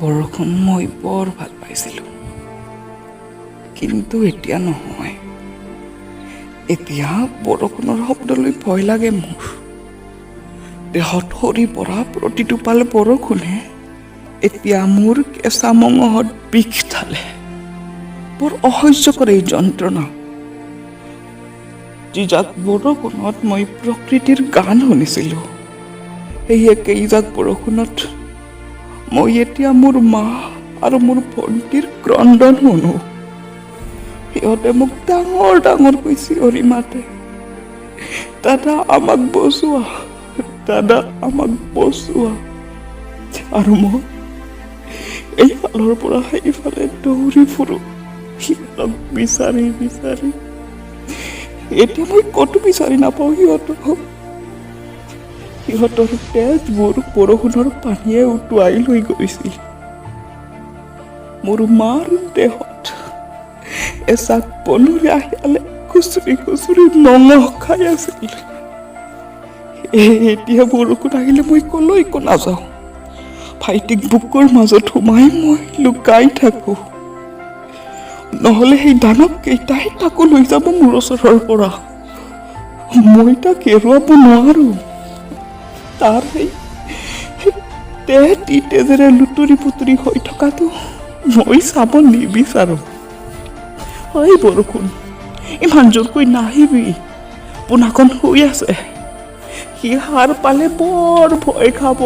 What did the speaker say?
বৰষুণ মই বৰ ভাল পাইছিলোঁ, কিন্তু এতিয়া নহয়। এতিয়া বৰষুণৰ শব্দলৈ ভয় লাগে মোৰ। দেহত সৰি পৰা প্ৰতিটোপাল বৰষুণে এতিয়া মোৰ কেঁচা মঙহত বিষ ঢালে। বৰ অসহ্যকৰ এই যন্ত্ৰণা। যিজাক বৰষুণত মই প্ৰকৃতিৰ গান শুনিছিলোঁ, সেই একেইজাক বৰষুণত মই এতিয়া মোৰ মা আৰু মোৰ ভণ্টিৰ ক্ৰন্দন শুনো। সিহঁতে মোক ডাঙৰ ডাঙৰকৈ চিঞৰি মাতে, "দাদা, আমাক বচোৱা! দাদা, আমাক বচোৱা!" আৰু মই এইফালৰ পৰা সেইফালে দৌৰি ফুৰোঁ সিহঁতক বিচাৰি বিচাৰি। এতিয়া মই ক'তো বিচাৰি নাপাওঁ সিহঁতক। সিহঁতৰ তেজবোৰ বৰষুণৰ পানীয়ে উটুৱাই লৈ গৈছিল। মোৰ মাৰ দেহত এচাক বনৰীয়া শিয়ালে খুচৰি খুচৰি মঙহ খাই আছিল। এতিয়া বৰষুণ আহিলে মই কলৈকো নাযাওঁ। ভাইটিক বুকুৰ মাজত সোমাই মই লুকাই থাকোঁ। নহ'লে সেই দানৱ কেইটাই তাকো লৈ যাব মোৰ ওচৰৰ পৰা। মই তাক হেৰুৱাব নোৱাৰোঁ। তাৰ সেই দেহটি তেজেৰে লুতুৰি পুতুৰি হৈ থকাটো মই চাব নিবিচাৰোঁ। ঐ বৰষুণ, ইমান জোৰকৈ নাহিবি। পোনাকণ শুই আছে। সি সাৰ পালে বৰ ভয় খাব।